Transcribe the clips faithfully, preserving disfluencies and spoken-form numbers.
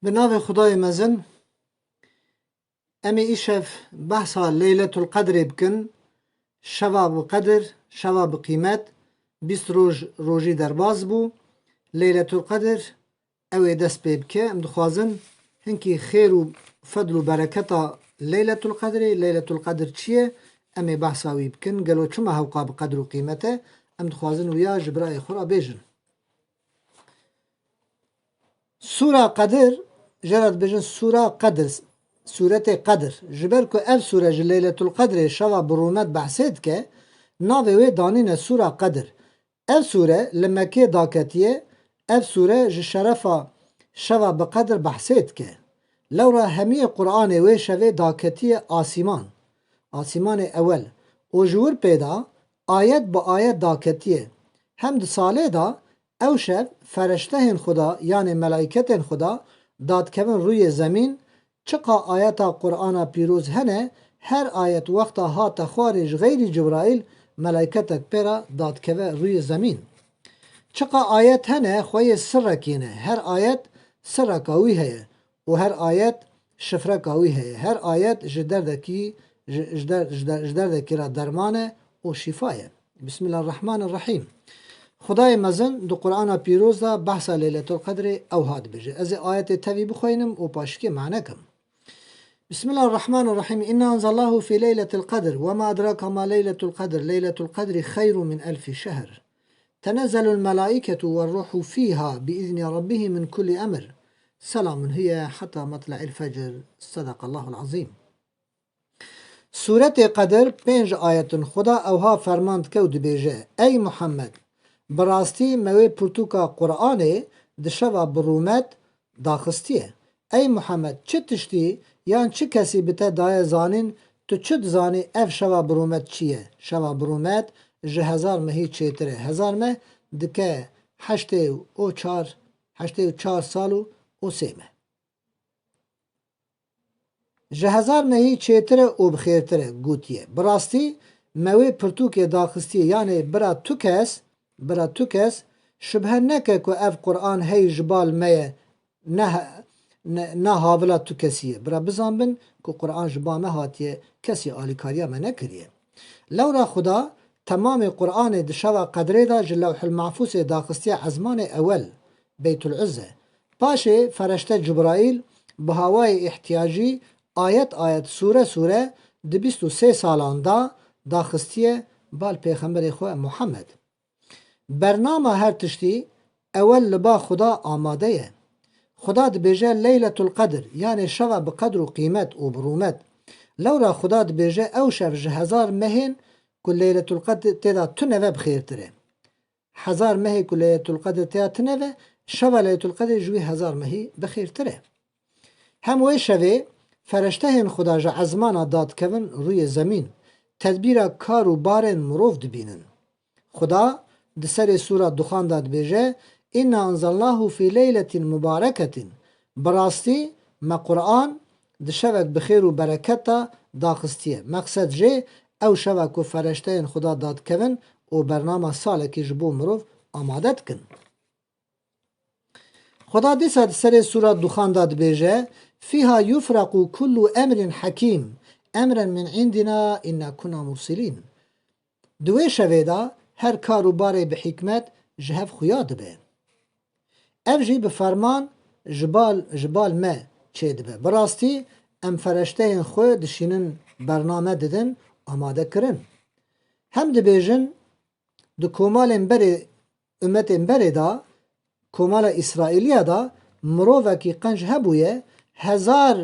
Bi navê Xwedayê Mezin, em ê îşev behsa Leyletul Qedrê bikin. Şeva bi qedir, şeva bi qîmet, bîst roj, rojî derbas bû. Leyletul Qedir, ew ê dest pê bike. Em dixwazin hinkî xêr û fedl û bereketa Leyletul Qedrê, Leyletul Qedir çi ye? Em ê behsa wî bikin. Gelo çima hewqa bi qedir û qîmet e? Em dixwazin wiya ji birayê xwe re bêjin. Sûra Qedir, jê re dibêjin Sûra Qedir, Sûretê Qedir. Ji ber ku ev sûre ji Leyletul Qedrê, şeva bi rûmet behsê dike, navê wê danîne Sûra Qedir. Ev sûre li Mekkê daketiye, ev sûre ji şerefa şeva bi qedir behsê dike. Lewra hemiyê Qur'anê wê şevê daketiye asîman, asîmanê ewel, û ji wir pê de ayet bi ayet daketiye. Hem di salê de ew şev fereştehên Xuda, yanê melayketên Xuda, dadkevin rûyê zemîn. Çiqa ayeta Qur'ana pîroz hene, her ayet wexta hate xwarê ji xeyrî Cibraîl, melayketek pê re dadkeve rûyê zemîn. Çiqa ayet hene, xweyê sirrekî ne. Her ayet sirreka wî heye û her ayet şifreka wî heye. Her ayet ji derdekî, ji, ji der-, ji der-, ji derdekî re derman e û şîfa ye. Bismillahirrahmanirrahîm. Xwedayê Mezin di Qur'ana Pîroz de behsa Leyletul Qedrê ewha dibêje. Ez ê ayetê tevî bixweynim û paşikê mane kim. Bismillahirrahmanirrahîm. Inna enzelnahu fî leyletil qedr. Ve ma edraka ma leyletul qedr. Leyletul qedri xeyrun min elfî şehr. Tenezzelul melaiketu ve ruhu fîha bi izni rabbihim min kulli emr. Selamun hiye hatta matla'il fecr. Sadakallahul azîm. Sûretê Qedir pênc ayetin Xuda ewha ferman dike û dibêje, Ey Muhammed, bi rastî me wê pirtûka Qur'anê di şeva bi rûmet daxistiye. Ey Muhammed, çi tiştî yan çi kesî bi te daye zanîn, tu çi dizanî ev şeva bi rûmet çi ye? Şeva bi rûmet ji hezar mehî çêtir e. Hezar meh dike heştê û çar, heştê û çar sal û, û sê meh. Ji hezar mehî çêtir e û bi xêrtir e, gotiye. Bi rastî me wê pirtûkê daxistiye, yanê bira tu kes, bira tu kes, şibhe neke ku ev Qur'an hey ji bal me ye, ne, ne, ne havila tu kesî ye. Bira bizanbin ku Qur'an ji ba me hatiye, kesî alîkariya me nekiriye. Lewra Xuda temamê Qur'anê di şeva qedrê de ji Lewhil Mahfûzê daxistiye ezmanê ewel, Beytul Izze. Paşê fereşte Cibraîl bi hawayê îhtiyacî ayet ayet, sûre sûre di bîst û sê salan de daxistiye bal Pêxemberê xwe Muhammed. Bernama her tiştî ewel li ba Xuda amade ye. Xuda dibêje Leyletul Qedr, yanê şeva bi qedr û qîmet û bi rûmet. Lewra Xuda dibêje ew şev ji hezar mehên ku Leyletul Qedr tê de tune ve bi xêrtir e. Hezar mehê ku Leyletul Qedr tê de tune ve, şeva Leyletul Qedrê ji wî hezar mehî bi xêrtir e. Hem wê şevê fereştehên Xuda ji ezmana dadikevin rûyê zemîn, tedbîra kar û barên mirov dibînin. Xuda di serê sûra Duxan de dibêje, Inna enzelnahu fî leyletin mubareketin. Bi rastî me Qur'an di şevek bi xêr û bereket de daxistiye. Meqsed jê ew şeva ku fereşteyên Xuda dadikevin û bernama salekî ji bo mirov amade dikin. Xuda dîsa di serê sûra Duxan de dibêje, Fîha yufrequ kullu emrin hekîm, emren min indina inna kunna mursilîn. Di wê şevê de her kar û barê bi hikmet ji hev xuya dibe. Ev jî bi ferman ji bal, ji bal me çêdibe. Bi rastî em fereşteyên xwe dişînin bername didin amade kirin. Hem dibêjin, di komalên berê, ummetên berê de, komala Îsraîliya de mirovekî qenc hebûye, hezar,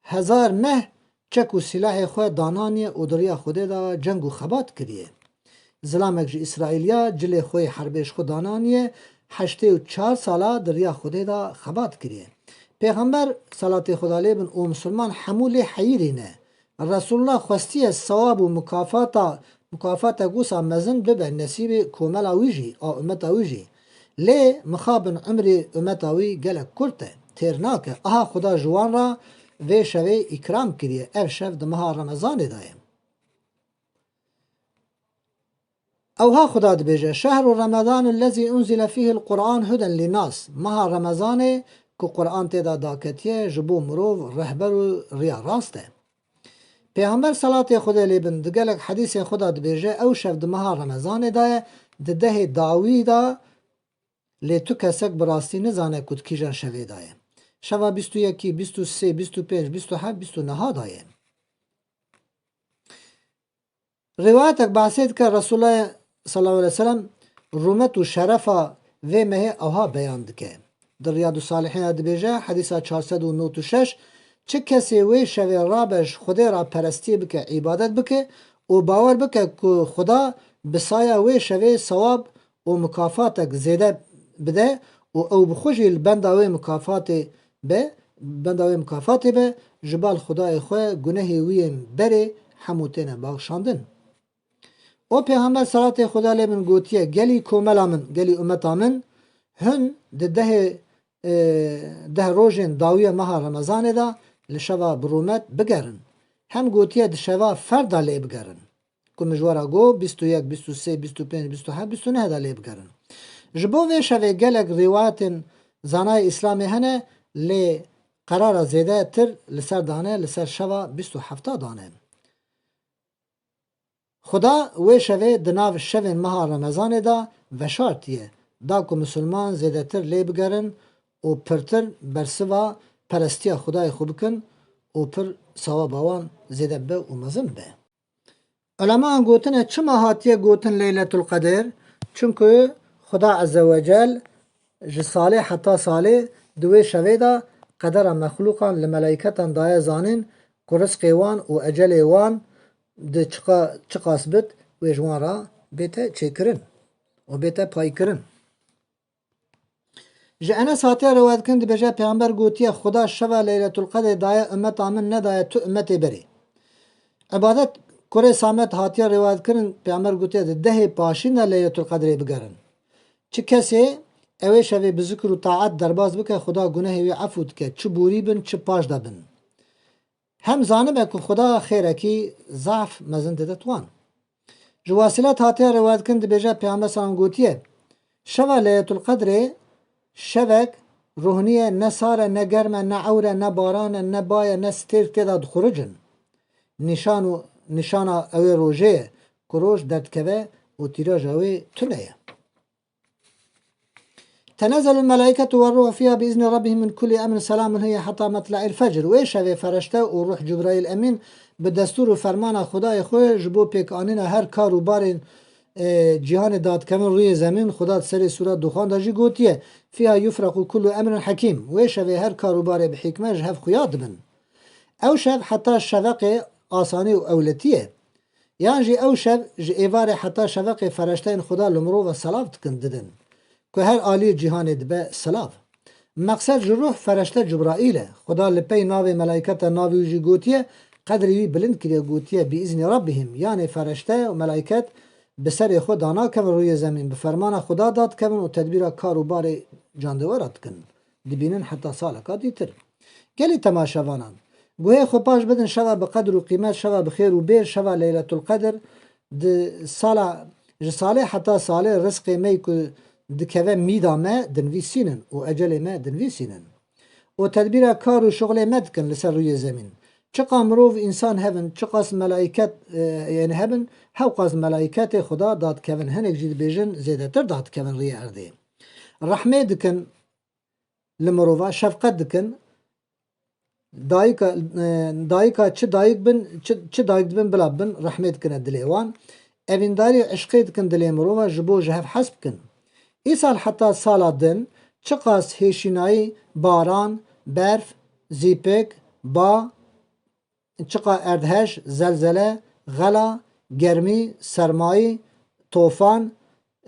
hezar meh çek û silahê xwe dananiye û di riya Xwedê de ceng û xebat kiriye. Zilamek ji Îsraîliya cilê xwe yê herbê ji xwe dananiye, heştê û çar sala di riya Xwedê de xebat kiriye. Pêxember, selatê Xweda lê bin, û misilman hemû lê heyirî ne. Resulullah xwestiye sewab û mukafata, mukafatek wisa mezin bibe nesîbê komela wî jî, a ummeta wî jî. Lê mixabin umrê ummeta wî gelek kurt e, têr nake. Aha Xuda ji wan re vê şevê îkram kiriye. Ev şev di meha Remezanê de ye. Ewha Xuda dibêje, Şehru Remezanu lezî unzile fîhil Qur'an huden linnas. Meha Remezanê ku Quran tê de daketiye, ji bo mirov rehber û riya rast e. Pêxember, salatê Xwedê lê bin, di gelek hedîsên xwe de dibêje, ew şev di meha Remezanê de ye, di dehê dawî de, lê tu kesek bi rastî nizane ku di kîjan şevê de ye. Şeva bîst û yekî, bîst û sê, bîst û pênc, bîst û heft, bîst û neha de ye. Rîwayetek behsê dike, Resulullah sallallahu aleyhi ve sellem rûmet û şerefa vê mehê ewha beyan dike. Di Riyadu Salihîn de dibêje, hedîsa çar sed û nod û şeş, çi kesê wê şevê rabe ji Xwedê re perestiyê bike, îbadet bike û bawer bike ku Xuda bi saya wê şevê sewab û mikafatek zêde bide û ew bi xwe jî li benda wê mikafatê be, benda wê mikafatê be, ji bal Xwedayê xwe gunehê wî yên berê hemû têne baxşandin. O Pêxember, salatê Xweda lê bin, gotiye, gelî komela min, gelî ummeta min, hûn di dehê, e, deh rojên dawiya meha Remezanê de li şeva bi rûmet bigerin. Hem gotiye, di şeva ferd de lê bigerin. Ku min ji we re got, bîst û yek, bîst û sê, bîst û pênc, bîst û heft, bîst û neh de lê bigerin. Ji bo vê şevê gelek rîwayetên zanayê Îslamê hene, lê qerara zêdetir li ser dane, li ser şeva bîst û hefta dane. Xuda wê şevê di nav şevên meha Remezanê de veşartiye, da ku misilman zêdetir lê bigerin û pirtir bersiva perestiya Xudayê xwe bikin û pir sewaba wan zêde bibe û mezin bibe. Ulemaan gotine, çima hatiye gotin Leyletul Qedir? Çunku Xuda Ezze ve Cel ji salê heta salê di wê şevê de qedera mexlûqan li meleîketan daye zanîn ku rizqê wan û ecelê wan di çiqa-, çiqas bit, wê ji wan re bête çêkirin û bête paykirin. Ji Enes hatiye rewayet kirin, dibêje, Pêxember gotiye, Xuda şeva Leyletul Qedrê daye ummeta min, nedaye tu ummetê berê. Îbadet kurê Samet hatiye rewayet kirin, Pêxember gotiye, di dehê paşîn de Leyletul Qedrê bigerin. Çi kesê ew ê şevê bi zikr û taet derbas bike, Xuda gunehê wî efû dike, çi borî bin, çi paş de bin. Hem zanibe ku Xuda xêrekî zaf mezin dide wan. Ji Wasilat hatiye rewayet kirin, dibêje, Pêxember salam gotiye, şeva Leyletul Qedrê şevek ruhniye, ne sar e, ne germ e, ne ewr e, ne baran e, ne bay e, ne stêrk tê de dixuricin. Nîşan û, nîşana ew ê rojê ye ku roj derdikeve û tîraja wê tune ye. Tenezzelul melaîketu ve ruhu fîha bi izni rabbihim min kulli emrin selamun hiye heta metla'il fecr. Wê şevê fereşte û ruh Cibraîl Emîn bi destûr û fermana Xwedayê xwe ji bo pêkanîna her kar û barên, e, cîhanê dadikevin rûyê zemîn. Xuda di serê sûra Duxan de jî gotiye, Fîha yufrequ kullu emrin hekîm. Wê şevê her kar û barê bi hikmet ji hev xuya dibin. Ew şev heta şeveqê asanî û ewletî ye. Yan jî ew şev ji êvarê heta şeveqê fereşteyên Xuda li mirov ve selav dikin, didin, ku her aliyê cîhanê dibe selav. Meqsed ji ruh fereşte Cibraîl e. Xuda li pey navê melayketa navê wî jî gotiye, qedrê wî bilind kiriye, gotiye, bi îznî rabbihim, yanê fereşte û melayket bi serê xwe danakevin rûyê zemîn, bi fermana Xuda dadikevin û tedbîra kar û barê candewera dikin, dibînin heta saleka dîtir. Gelî temaşevanan, guhê xwe paş bidin şeva bi qedr û qîmet, şeva bi xêr û bêr, şeva Leyletul Qedr, di sala, ji salê heta salê rizqê me yî ku dikeve mîda me dinivîsînin û ecelê me dinivîsînin. Û tedbîra kar û şixulê me dikin li ser rûyê zemîn. Çiqa mirov, însan hebin, çiqas melayket, e, yên hebin, hewqas melayketê Xuda dadikevin, hinek jî dibêjin zêdetir dadikevin rûyê erdê. Rehmê dikin, li mirova şefqet dikin. Dayika, e, dayika çi dayik bin, çi, çi dayik dibin bila bin, rehmê dikine dilê wan. Evîndarî û eşqê dikin dilê mirova ji bo ji hev hez bikin. Îsal heta sala din çiqas hêşînayî, baran, berf, zîpik, ba, çiqa erdhej, zelzele, xela, germî, sermayî, tofan,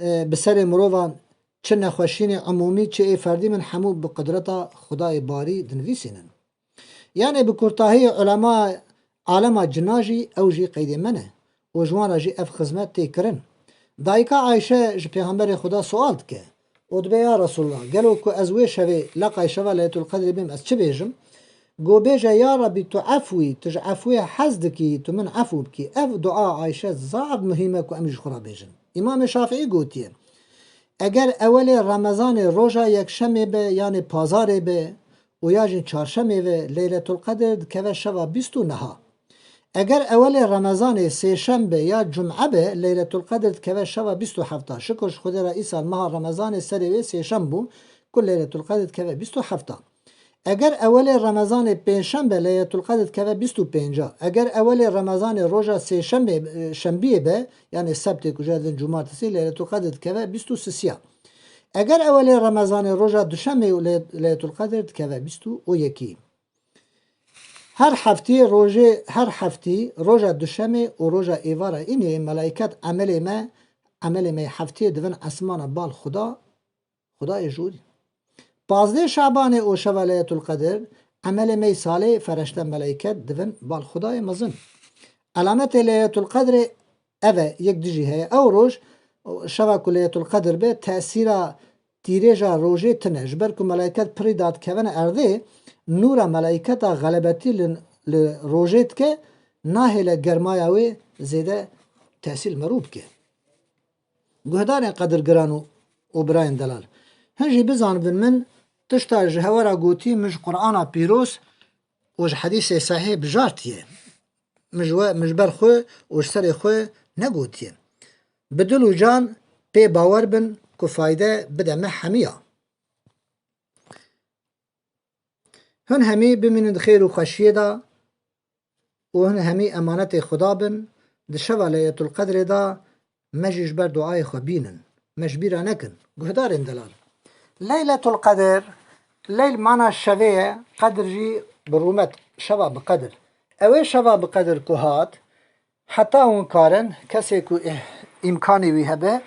e, bi serê mirovan, çi nexweşînê umûmî, çi ê ferdî min, hemû bi qudreta Xwedayê Barî dinivîsînin. Yanê bi kurtahiyê ulema alema cina jî ew jî qeydê me ne û ji wan re jî ev xizmet tê kirin. Dayika Ayşe ji Pêxemberê Xuda sual dike û dibe, Ya Resulullah, gelo ku ez wê şevê leqay şeva Leyletul Qedrê bêm, ez çi bêjim? Go bêje, Ya Rabbî, tu efw î, tu ji efwê hez dikî, tu min efw bikî. Ev dua Ayşe zaf muhîm e ku em jî ji xwe re bêjin. Îmamê Şafiî gotiye, Eger ewelê Remezanê roja yekşemê be, yanê pazarê be û ya jî çarşemê be, Leyletul Qedir dikeve şeva bîst û neha. Eger ewelê Remezanê sêşem be ya cum'e be, Leyletul Qedir dikeve şeva bîst û hefta. Şikir ji Xwedê re îsal meha Remezanê serê wê sêşem bû ku Leyletul Qedir dikeve bîst û hefta. Eger ewelê Remezanê pêncşembe Leyletul Qedr dikeve bîst û pênca. Eger ewelê Remezanê roja sêşemê, e, şembiyê be, yanê sebtê ku jê din cumartesî, Leyletul Qedr dikeve bîst û sisiya. Eger ewelê Remezanê roja duşemê û Ley-, Leyletul Qedr dikeve bîst û yekî. Her heftiyê rojê, her heftî roja duşemê û roja êvara înê melaiket emelê me, emelê me heftiyê divin esmana bal Xuda, Xwedayê jûrî. Pazdeh Şabanê û şeva Leyletul Qedir, emelê me salê fereşte melaiket divin bal Xwedayê mezin. Elametê Leyletul Qedrê ev e, yek dijî heye. Ew roj, şeva ku Leyletul Qedir be, tesîra tîrêja rojê tune. Ji ber ku melaiket pirî dadikevin erdê, nûra melaiketa xelebetî li, li rojê dike, nahêle germaya wê zêde tesîr merû bike. Guhdarên qedirgiran û, û birayên delal. Hin jî bizanibin min tişta ji hewe re gotî min ji Qur'ana pîroz û ji hedîsê sehîh bijartiye. Min ji we, min ji ber xwe û ji serê xwe negotiye. Bi dil û can pê bawer bin ku fayde bide me hemiya. Hûn hemî bimînin di xêr û xweşiyê de û hûn hemî emanetê Xuda bin. Di şeva Leyletul Qedrê de me jî ji ber duayê xwe bînin. Me ji bîra nekin. Guhdarên delal. Leyletul Qedr, leyl mana şevê ye, qedr jî bi rûmet, şeva bi qedr. Ew ê şeva bi qedr ku hat, Heta hûn karin, kesê ku î-, îmkanî wî hebe,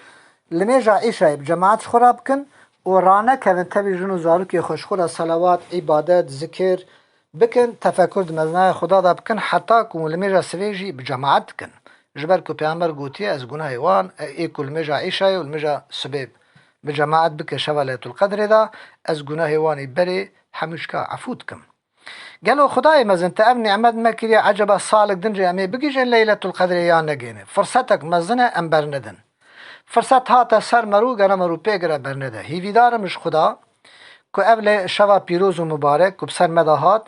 limêja îşayê bi cemaet ji xwe re bikin û ranekevin tevî jin û zarokê xwe ji xwe re selawat, îbadet, zikir bikin, tefekur di mezinaya Xuda de bikin, heta ku hûn limêja sivê jî bi cemaet dikin. Ji ber ku Pêxember gotiye, ez gunahê wan, ê ku limêja îşayê û limêja sibê bi cemaet bike şeva Leyletul Qedrê de, ez gunahê wan î berê hemû şika efû dikim. Gelo Xwedayê mezin te ev nîmet me kiriye, eceba salek din jî em ê bigihîjin Leyletul Qedrê yan negihîjin? Firsetek mezin e, em bernedin. Firset hate ser me rû, gere me rû pê gire bernede. Hîvîdar im ji Xuda ku ev lê şeva pîroz û mubarek ku bi ser me de hat,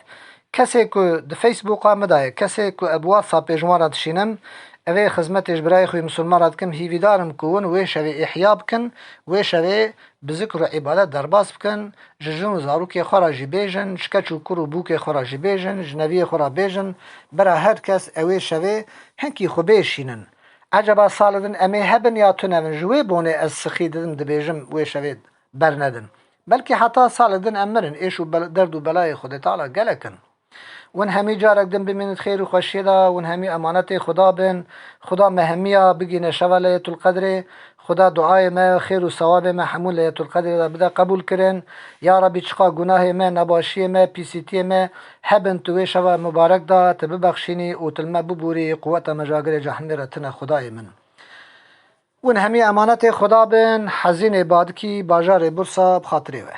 kesê ku di Facebooka min de ye, kesê ku bi WhatsAppê ji wan re dişînim, ev ê xizmetê ji birayê xwe yê misilman re dikim, hîvîdar im ku hûn wê şevê îhya bikin, wê şevê bi zikr û îbadet derbas bikin, ji jin û zarokê xwe re jî bêjin, ji keç û kur û bûkê xwe re jî bêjin, ji neviyê xwe re bêjin, bira her kes ew ê şevê hinkî xwe bêşînin. Eceba salê din em ê hebin ya tune bin, ji wê bonê ez sixî didim dibêjim wê şevê bernedin. Belkî heta salê din em mirin, êş û bel-, derd û belayê Xwedê Teala gelek in. Hûn hemî carek din bimînin xêr û xweşiyê de, hûn hemî emanetê Xuda bin. Xuda me hemiya bigîne şeva Leyletul Qedrê. Xuda duayê me, xêr û sewabê me hemû Leyletul Qedrê de bide qebûl kirin. Ya Rebî, çiqa gunahê me, nebaşiyê me, pîsîtiyê me hebin, tu wê şeva mubarek de tu bibexşînî û tu li me bibûrî, quweta me ji agirê cehenimê re tune, Xudayê min. Hûn hemî emanetê Xuda bin, Hezînê Badikî, bajarê Bursa, bi xatirê we.